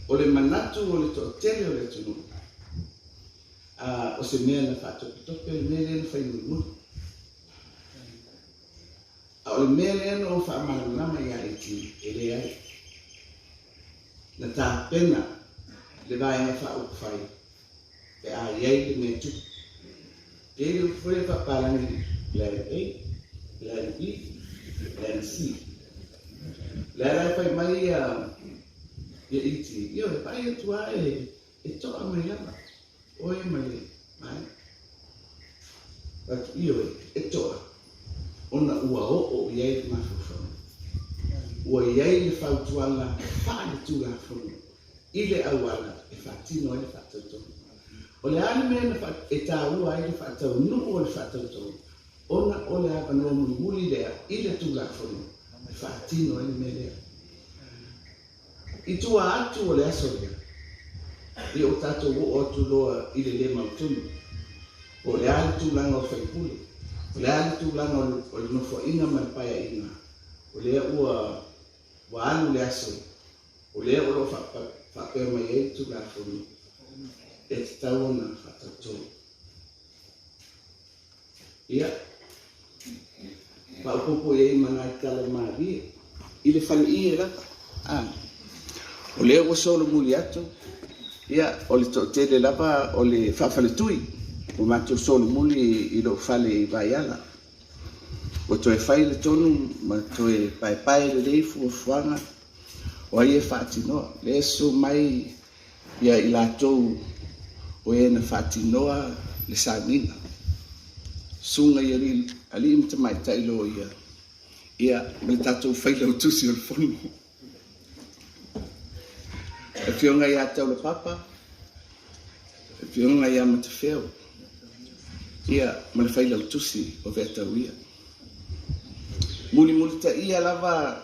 O le manatu o le toatele o le atunuu, a, o se mea na faatopetope le mea lea na fai mulimuli. A o le mea lea na ou faamalamalama ia ET, e leai. Na tapena le Vaega Faaupufai pe a i ai le mea tupu. E i ai le upu foi lea faapalagi Plan A, Plan B, Plan C. O le a la e fai mai ia ET, ioe, vaai atu lava e to'a mai lava oe ma le vaega. Atu, ioe, e to'a ona ua oo i ai le mafaufauga. Ua i ai le fautuaga faale-Tulafono i le auala e faatino ai le faatautoga. O le a le mea na e taua ai le faataunuu o le faatautoga? Ona o le avanoa mulimuli lea i le Tulafono e faatino ai le mea lea. I tua atu o le aso lea, ia ua tatou oo atu loa i le le mautonu, po o le a le tulaga o sui usufono, o le a le tulaga o le nofoaiga ma le paeaiga, o lea ua Ua alu le aso, o lea o lo o faapea mai ai le Tulafono e tatau ona faatauto. Ia, faaopoopo i ai ma nai tala malie i le faleie lava. A, o lea ua solomuli atu, ia, o le toatele lava o le faafaletui ua matou solomuli i lou fale i Vaiala. Ua toe fai le tonu ma toe paepae lelei fuafuaga o ai e faatinoa. Lea e susu mai ia i latou o e na faatinoa le sauniga, susuga i alii ma tamaitai loia, ia ma le tatou Failautusi o le Fono. Le Afioga ia Taulapapa, le Afioga ia Matafeo, ia ma le Failautusi o Veatauia. Mulimulitaia lava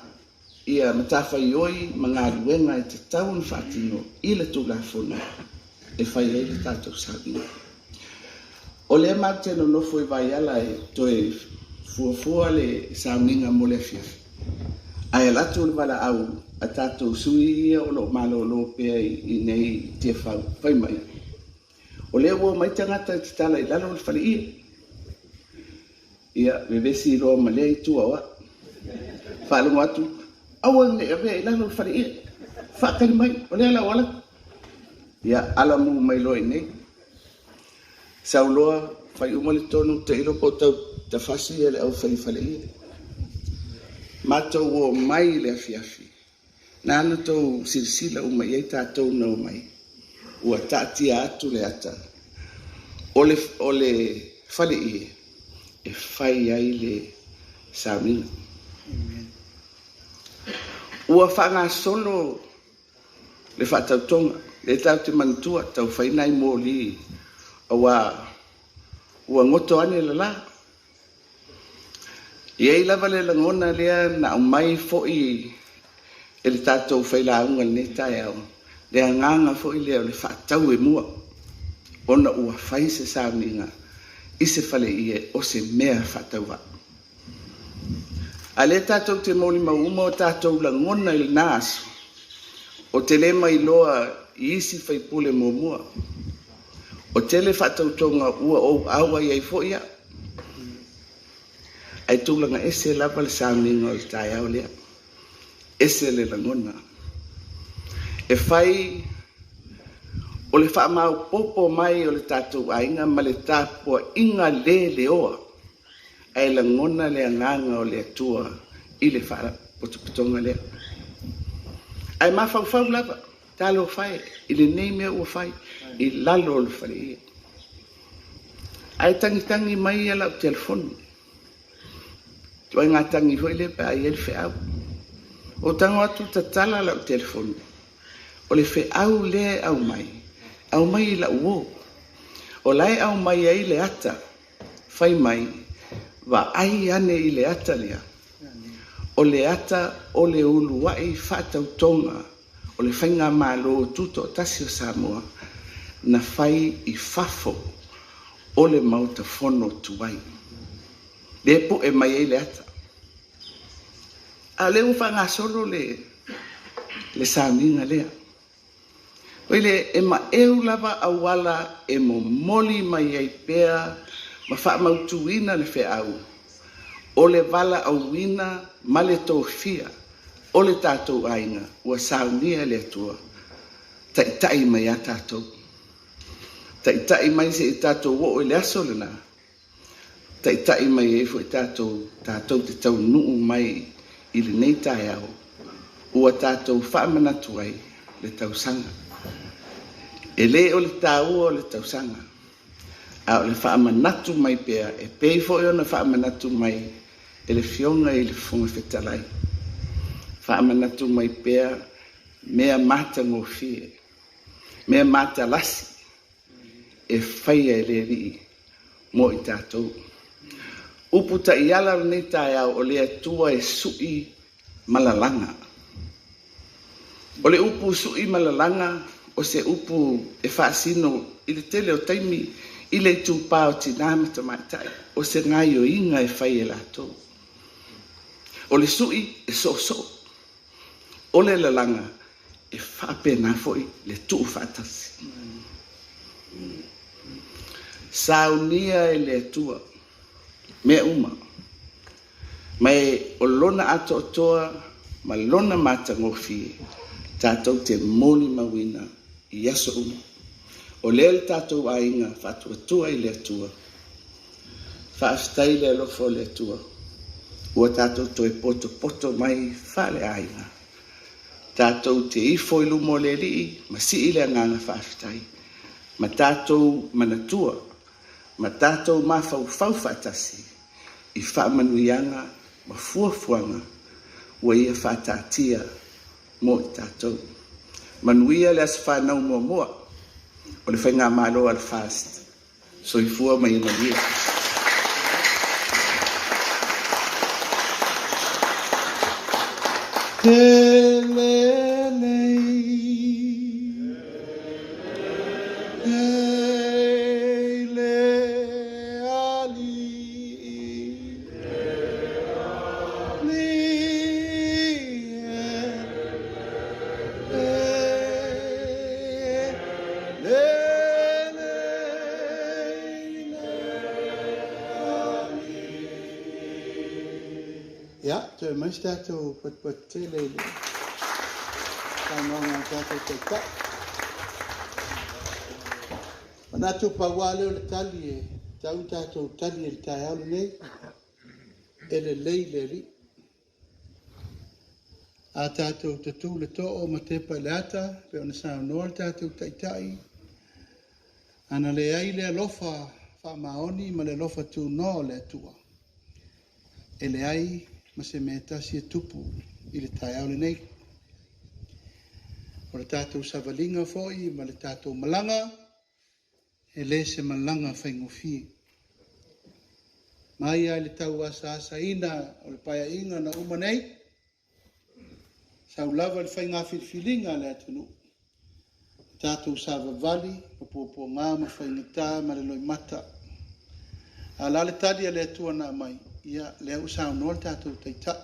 ia matafaioi ma galuega e tatau ona faatino i le Tulafono e fai ai le tatou sauniga. O lea matou te nonofo i Vaiala e toe fuafua le sauniga mo le afiafi, ae alu atu le valaau a tatou sui ia o lo o malolo pea i inei i Tiafau, fai mai, o lea ua omai tagata e tatala i lalo o le faleie. Ia, vevesi loa ma lea itu o au. Faalogo atu, aua ne i avea i lalo o le faleie, faatali mai, o lea la ua alu atu. Ia, ala mu mai loa i inei. Sau loa, fai uma le tonu, tailo po o tau tafasi le au fai faleie. Matou omai i le afiafi, na ona tou silasila uma i ai tatou na omai, ua taatia atu le ata o le, o le faleie e fai ai le sauniga. Ua faagasolo le faatautoga, lea tatou te manatua, tau fai nai moli aua ua goto ane le la. E i ai lava le lagona lea na aumai foi e le tatou failauga i lenei taeao, le agaga foi lea o le faatau e mua, ona ua fai se sauniga i se faleie o se mea faatauvaa. A lea tatou te molimau uma o tatou lagona i lena aso, o te le mailoa i isi faipule muamua. O tele faatautoga ua ou auai ai foi au. Ae tulaga ese lava le sauniga o le taeao lea. Ese le lagona. E fai o le faamaopoopo mai o le tatou aiga ma le tapuaiga le leoa ae lagona le agaga o le Atua i le faalapotopotoga lea. Ae mafaufau lava, talofa e, i lenei mea ua fai i lalo o le faleie. Ae tagitagi mai lau telefoni. Ituaiga tagi foi lea pe a i ai le feau. Ou tago atu tatala lau telefoni. O le feau lea e aumai, aumai i lau uo. O la e aumai ai le ata, fai mai, vaai ane i le ata lea. O le ata o le uluai faatautoga o le Faigamalo Tutoatasi o Samoa na fai i fafo o le Maota Fono tuai. Lea e po'e mai ai le ata. A o lea ua faagasolo le le sauniga lea. Oi le, e maeu lava auala e momoli mai ai pea ma faamautuina le feau o le valaauina ma le tofia o le tatou aiga ua saunia e le Atua, taitai mai a tatou. Taitai mai se i tatou oo i le aso lena, taitai mai ai foi tatou, tatou te taunuu mai i lenei taeao ua tatou faamanatu ai le tausaga. E le o le taua o le tausaga, a o le faamanatu mai pea e pei foi ona faamanatu mai e le Afioga i le Fofoga Fetalai. Faamanatu mai pea mea matagofie, mea matalasi e faia e le Alii mo i tatou. Upu taiala o lenei taeao, o le Atua e su'i ma lalaga. O le upu su'i ma lalaga o se upu e faasino i le tele o taimi i le itupa o tinā ma tamaitai, o se gaioiga e fai e latou. O le su'i e soosoo, o le lalaga e faapena foi le tuufaatasi. Saunia e le Atua mea uma, ma e o Lona atoatoa ma Lona matagofie tatou te molimauina i aso uma. O lea le tatou aiga faatuatua i le Atua. Faafetai i le alofa o le Atua ua tatou toe potopoto mai faaleaiga. Tatou te ifo i luma o le Alii ma sii le agaga faafetai ma tatou manatua ma tatou mafaufau faatasi i faamanuiaga ma fuafuaga ua Ia faataatia mo i tatou. Manuia le aso fanau muamua o le Faigamalo a le FAST. Soifua ma ia manuia. E lelei, e le alii, Ia, toe aumai se tatou patupatu tele i le saunoaga a le tatou Taitai. Manatu pau lava lea o le tali e tatau ona tatou tali i le taeao lenei, e lelei le Alii. A tatou tatū le too ma tepa i le ata, pei ona saunoa le tatou Taitai, ana leai le alofa faamaoni ma le alofa tunoa o le Atua, e leai ma se mea e tasi e tupu i le taeao lenei. O le tatou savaliga foi ma le tatou malaga, E le se malaga faigofie. Mai lava i le tau asaasaina o le Paeaiga na uma nei, sau lava i le faiga filifiliga a le atunuu, na tatou savavali ma puapuaga ma faigata ma le loimata. A o le a le tali a le Atua na aumai? Ia, lea ua saunoa le tatou Taitai.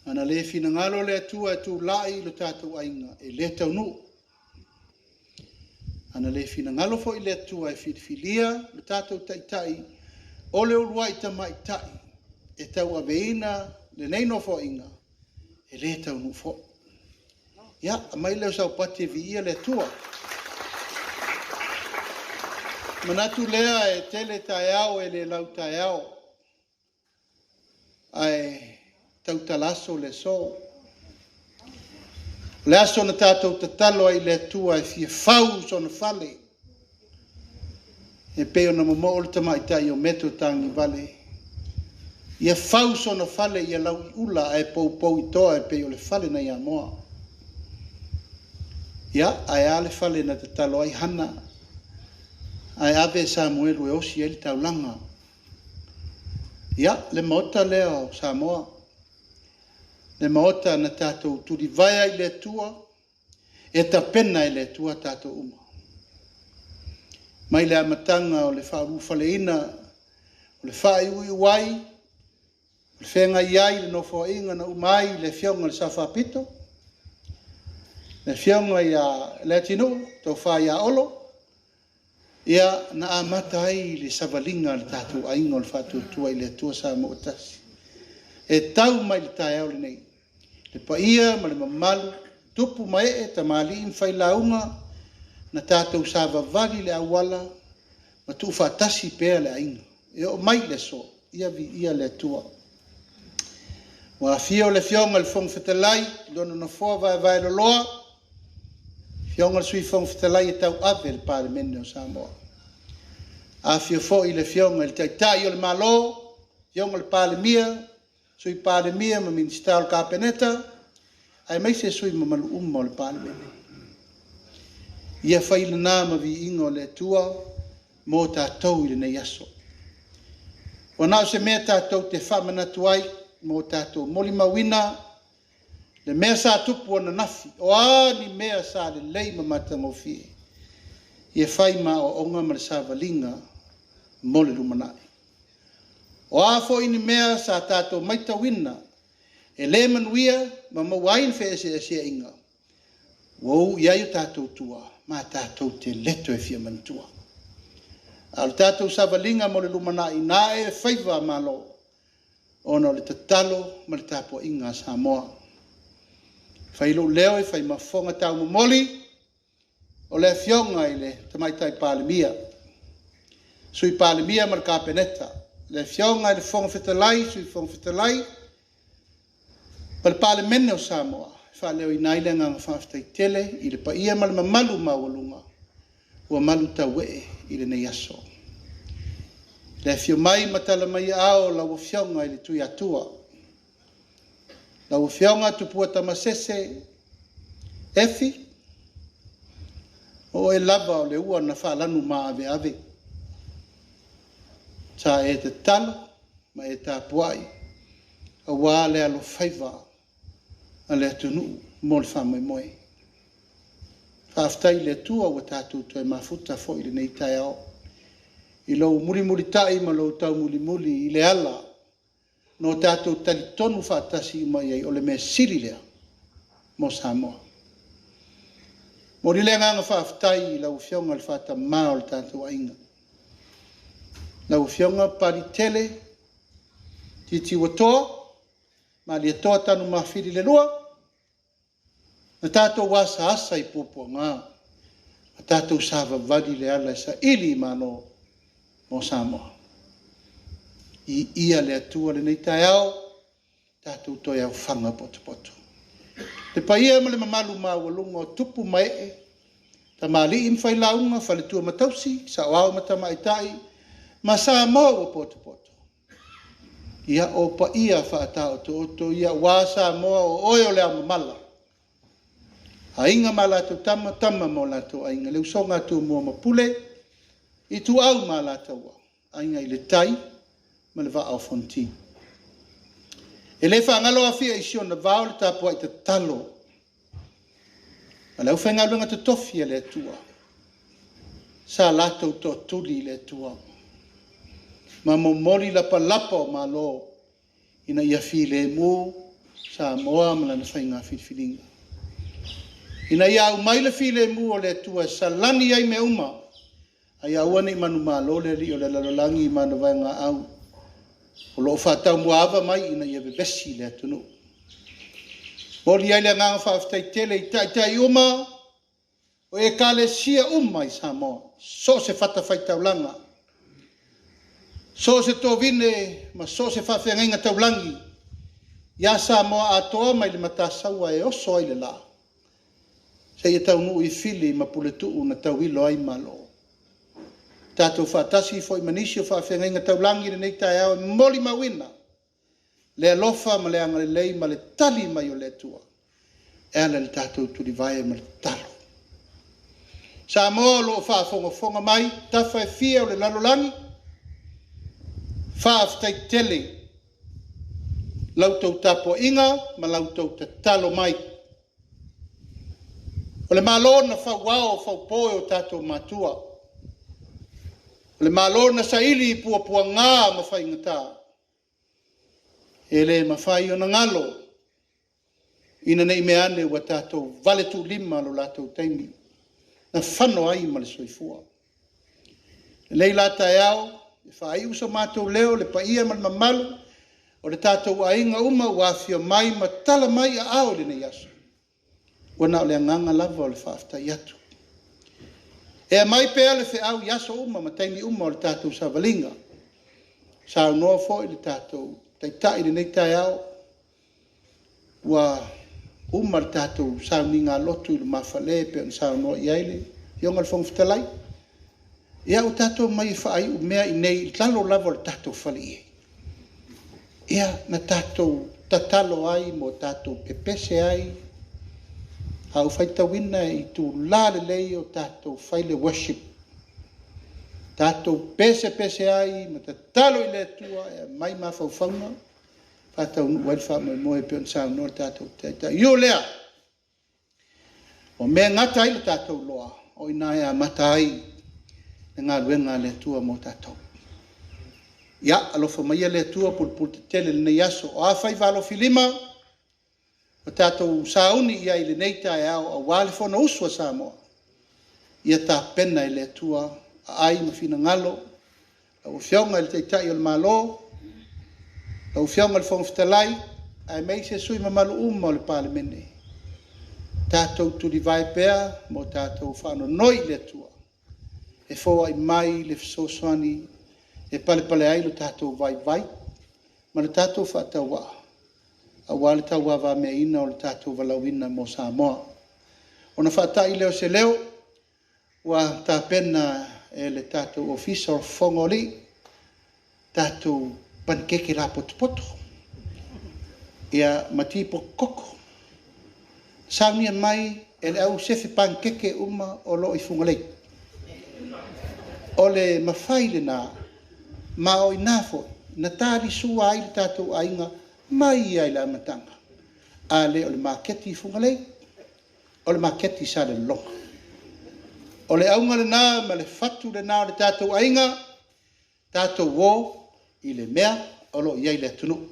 Ana le finagalo le Atua e tulai i lo tatou aiga, e le taunuu. Ana le finagalo foi le Atua e filifilia lo tatou Taitai o le uluai tamaitai e tauaveina lenei Nofoaiga, e le taunuu foi. Ia, aumai lea o sau pati e viia le Atua. Manatu lea e tele taeao e le lau taeao. Ae tautala aso le aso. O le aso na tatou tatalo ai i le Atua e fia fau sona fale, e pei ona momoo le tamaitai o Meto Tagivale. Ia fau sona fale ia lauiula ae poupou i toa e pei o le fale nai Amoa. Ia, ae a le fale na tatalo ai Hana ae ave e Samuelu e osi ai le taulaga. Ia, le maota lea o Samoa, le maota na tatou tulivae ai i le Atua, e tapena e le Atua tatou uma. Mai le amataga o le faaulufaleina, o le faaiuiu ai, o le feagai ai i le nofoaiga na uma ai le afioga i le Sao Faapito, le afioga ia Leatinuu, tofa ia Olo, ia na amata ai le savaliga a le tatou aiga o le Faatuatua i le Atua Samoa ua Tasi. E tau mai i le taeao lenei, le paia ma le mamalu, tupu ma ee, tamalii ma failauga, na tatou savavali i le auala ma tuufaatasi pea le aiga. E oo mai i le aso, ia viia le Atua. Ua afio le Afioga i le Fofoga Fetalai i lona nofoa vaevaeloloa, Afioga i le Sui Fofoga Fetalai e tauave le Palemene o Samoa. Afio foi le Afioga i le Taitai o le Malo, Afioga i le Palemia, Sui Palemia ma Minisita o le Kapeneta, aemaise sui usufono mamalu uma o le Palemene. Ia fai lena ma viiga o le Atua mo tatou i lenei aso. Ua na o se mea tatou te faamanatu ai mo tatou molimauina le mea sa tupu ananafi, o a ni mea sa lelei ma matagofie, ia fai ma aoaoga ma le savaliga mo le lumanai. O a foi ni mea sa tatou matauina e le manuia ma maua ai ni feeseeseaiga, ua u i ai o tatou tua ma tatou te le toe fia manatua. A o le tatou savaliga mo le lumanai na e faiva Malo ona o le tatalo ma le tapuaiga a Samoa. Fai lou leo e fai ma fofoga taumomoli o le Afioga i le Tamaitai Palemia, Sui Palemia ma le Kapeneta, le Afioga i le Fofoga Fetalai, Sui Fofoga Fetalai ma le Palemene o Samoa, e faaleoina ai le agaga faafetai tele i le paia ma le mamalu maualuga ua malutauee i lenei aso. Le afio mai ma tala mai aao o lau Afioga i le Tuiatua, lau Afioga Tupua Tamasese Efi, o oe lava o le ua na faalanu maaveave. Sa e tatalo ma e tapuai aua le alofaiva a le atunuu mo le faamoemoe. Faafetai i le Atua ua tatou toe mafuta foi i lenei taeao i lou mulimulitai ma lou taumulimuli i le ala na o tatou talitonu faatasi uma i ai o le mea sili lea mo Samoa. Momoli le agaga faafetai i lau Afioga i le Faatama o le tatou aiga, lau Afioga Papaliitele Titiuatoa Malietoa Tanumafili le lua, na tatou asaasa i puapuaga ma tatou savavali i le ala e saili i Malo mo Samoa. Viia le Atua lenei taeao, tatou toe aofaga potopoto. Le paia ma le mamalu maualuga o tupu ma ee, tamalii ma failauga, faletua ma tausi, saoao ma tamaitai, ma Samoa ua potopoto. Ia, o paia faataotooto ia aua Samoa o oe o le aomamala, Aiga ma latou tama, tama ma o latou aiga, le usoga a Tumua ma Pule, Ituau ma Alataua, Aiga i le Tai ma le Vaa o Fonoti. E le faagalo Afia i si ona vao le tapuai tatalo a le aufaigaluega totofi a le Atua sa latou tootuli i le Atua ma momoli lapalapa o malo ina ia filemu Samoa ma lana faiga filifiliga. Ina ia aumai le filemu o le Atua e salani ai mea uma, a ia aua ne i manumalo le alii o le lalolagi ma ana vaegaau o lo o faataumuaava mai ina ia vevesi le atunuu. Momoli ai le agaga faafetai tele i taitai uma o Ekalesia uma i Samoa, so o se fatafaitaulaga, so o se tovine ma so o se faafeagaiga taulagi ia Samoa atoa mai le Matasaua e oso ai le la, seia taunuu i Fili ma Puletuu na tauilo ai Malo. Tatou faatasi foi ma nisi o faafeagaiga taulagi i lenei taeao e molimauina. le alofa ma le agalelei ma le tali mai o le Atua e ala i le tatou tulivae ma le tatalo. Samoa o lo o faafogafoga mai tafa e fia o le lalolagi, faafetai tele la outou tapuaiga ma la outou tatalo mai. O le Malo na fauao faupo e o tatou matua, o le Malo na saili i puapuaga ma faigata, e le mafai ona galo ina ne i meaane ua tatou valetuulima lo latou taimi na fano ai ma le soifua. Lenei la taeao, e faaiu so matou leo le paia ma le mamalu o le tatou aiga uma ua afifio mai ma tala mai aao i lenei aso, ua na o le agaga lava o le faafetai atu. E aumai pea le feau i aso uma ma taimi uma o le tatou savaliga. Saunoa foi le tatou Taitai i lenei taeao, ua uma le tatou sauniga lotu i lumafale e pei ona saunoa i ai le Afioga i le Fofoga Fetalai. Ia ua tatou omai e faaiu mea i inei i lalo lava o le tatou faleie. Ia, na tatou tatalo ai ma o tatou pepese ai. A ou faitauina i itula lelei o tatou fai le worship, tatou pesepese ai ma tatalo i le Atua e aumai mafaufauga faataunuu ai le faamoemoe e pei ona saunoa le tatou Taitai. Ui o lea, o mea e gata ai lo tatou loa, o i ina e amata ai le galuega a le Atua mo tatou. Ia, alofa maia le Atua pulepuletetele i lenei aso. O a faiva alofilima ua tatou sauni i ai i lenei taeao aua le Fonousu a Samoa, ia tapena e le Atua aai ma finagalo lau Afioga i le Taitai o le Malo, lau Afioga i le Fofoga Fetalai, aemaise sui usufono mamalu uma o le Palemene, tatou tulivae pea ma o tatou faanonoi i le Atua e foai mai le fesoasoani e palepale ai lo tatou vaivai ma le tatou faatauaa aua le tauavameaina o le tatou valaauina mo Samoa. Ona faatai lea o se leo, ua tapena e le tatou Ofisa o Fono a Alii tatou panikeke lapotopoto ia ma ti koko. Saunia mai e le au sefe panikeke uma o lo o i Fugalei. O le mafai lena, ma o i ina foi na talisua ai le tatou aiga mai lava i le amataga. A le o le maketi i Fugalei, o le maketi i Salelologa. O le auga lena ma le fatu lena o le tatou aiga, tatou o i le mea o lo o i ai le atunuu.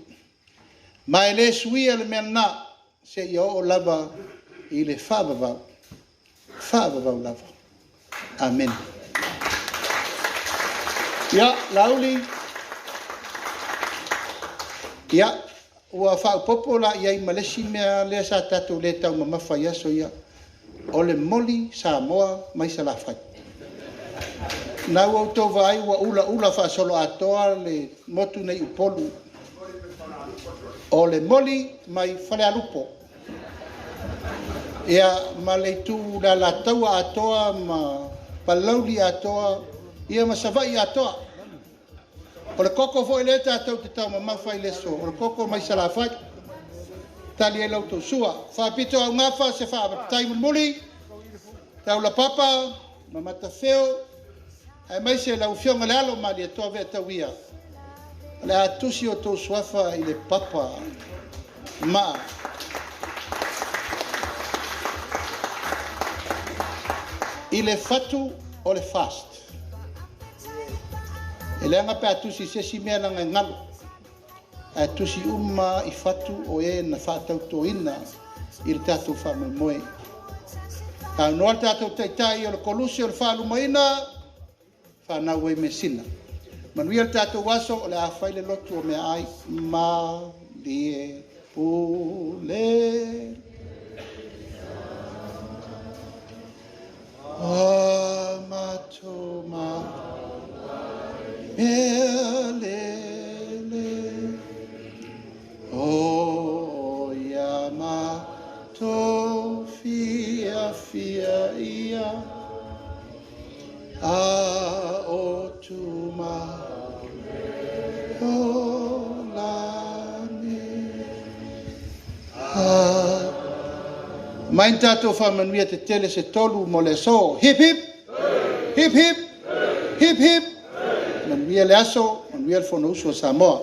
Ma e le suia le mea lena seia oo lava i le faavavau, faavavau lava. Amene. Ia, Laauli, ia, ua faaopoopo la i ai ma le isi mea lea sa tatou le taumamafa i aso ia, o le moli Samoa mai Salafai. Na ua outou vaai ua ulaula faasoloatoa le motu nei i Upolu. O le moli mai Falealupo. Ia, ma le itu le Alataua atoa ma Palauli atoa, ia ma Savaii atoa. O le koko foi lea tatou te taumamafa i le aso, o le koko mai Salafai. Tali ai la outou sua. Faapito augafa se faafetai mulimuli, Taulapapa ma Matafeo, aemaise lau Afioga i le alo o Malietoa Ve'atauia, o le a tusi outou suafa i le papa ma i le fatu o le fast. E leaga pe a tusi i se isi mea leaga e galo. Ae tusi uma i fatu o e na faatautoina i le tatou faamoemoe. Saunoa le tatou Taitai o le Koluse o le Faalumaina, fanau ai Mesina. Manuia le tatou aso, o le a fai le lotu o meaai. Malie pule. A matou ma mea lele, o ia matou fiafia ia, a o tuma o lani. Aumai ni tatou faamanuia tetele se tolu mo le aso. Hip hip! Hip hip! Hip hip! Manuia le aso, manuia le Fonousu a Samoa.